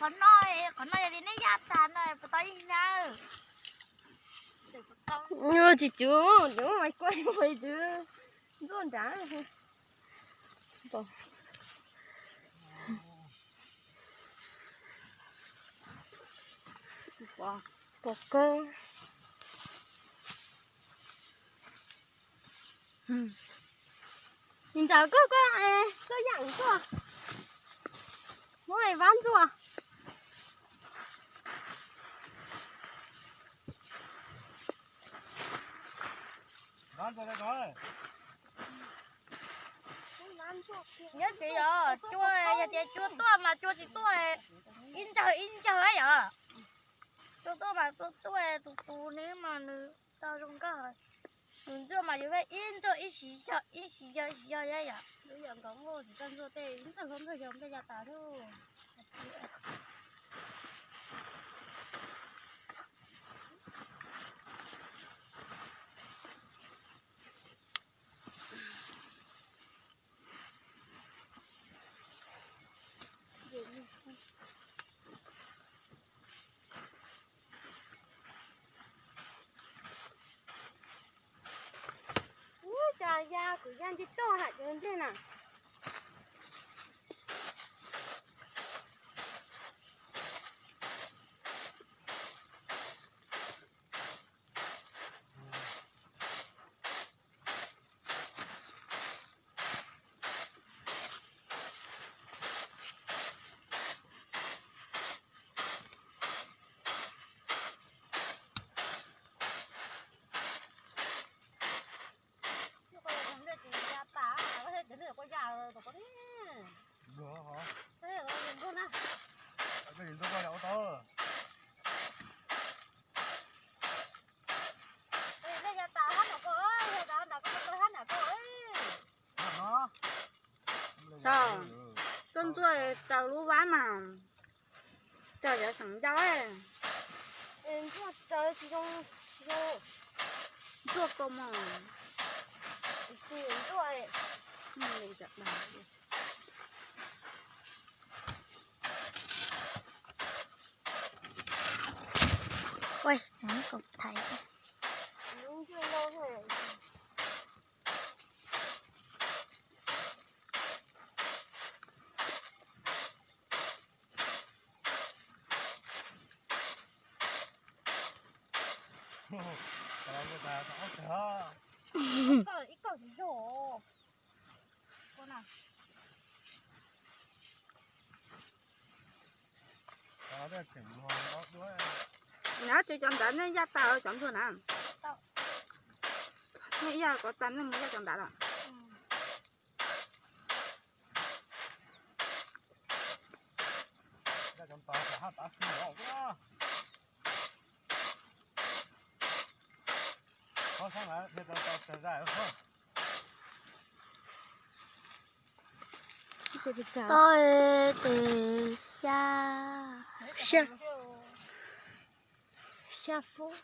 Qhov no, qhov no yog li neb ya tas no puas tau ib na? Tsis cuv, tsis muaj mais kuaj, tsis ntxuaj nrad. Pom kawg. Ntxawm koj, koj, koj yam tuaj. Muab vab ntxuaj. Nyob tsev yog cua, yog tias cua tuaj mas cua tsis tuaj, ib ntsawg ib ntsawg yom. Cua tuaj mas cua tuaj, tus tus neb mas nws tau zoo nkauj. Nws ntxuaj mas yuav ib ntxuaj ib siv zog, ib siv zog, ib siv zog thiab yom. Lub yam nkaus muaj tsis tau ntxuaj tej ib ntxawg hlob ntxawg yog npej ya tas lawm. Ub, cas ya kuv ya nce toj hais tias nplej na. Tuaj ntxuaj raws lub vab mas, raws cov seem ncau. Ntxuaj raws tsis zoo, ntxuaj kau mog. Tsis ntxuaj. Ua, cov kaum thaiv. Nyob ces cov ntawd nej yaj tas cov ntsuag na. Nej yaj kom tas nej mus yaj cov ntawd lawm. Tau ces xya, xya, xya fub.